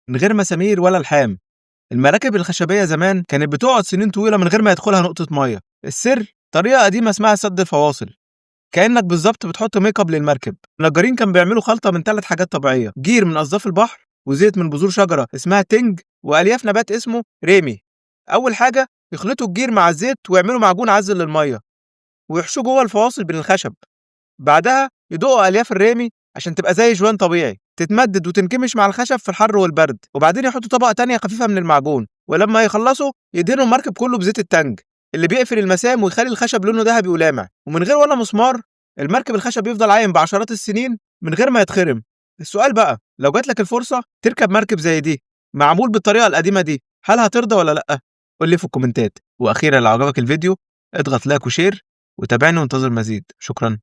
من غير مسامير ولا لحام. المراكب الخشبية زمان كانت بتقعد سنين طويلة من غير ما يدخلها نقطة مية. السر طريقة قديمة اسمها سد الفواصل، كأنك بالظبط بتحط make up للمركب. النجارين كانوا بيعملوا خلطة من 3 حاجات طبيعية: جير من أصداف البحر، وزيت من بذور شجرة اسمها تنج، وألياف نبات اسمه ريمي. أول حاجة يخلطوا الجير مع الزيت ويعملوا معجون عازل للمية، ويحشوه جوه الفواصل بين الخشب. بعدها يدقوا ألياف الريمي عشان تبقى زي جوان طبيعي، تتمدد وتنكمش مع الخشب في الحر والبرد. وبعدين يحطوا طبقة تانية خفيفة من المعجون، ولما يخلصوا يدهنوا المركب كله بزيت التنج اللي بيقفل المسام ويخلي الخشب لونه ذهبي ولامع. ومن غير ولا مسمار، المركب الخشب يفضل عايم بعشرات السنين من غير ما يتخرم. السؤال بقى، لو جات لك الفرصة تركب مركب زي دي معمول بالطريقة القديمة دي، هل هترضى ولا لأ؟ قول لي في الكومنتات. وأخيرا لو عجبك الفيديو اضغط like و share وتابعني وانتظر مزيد. شكرا.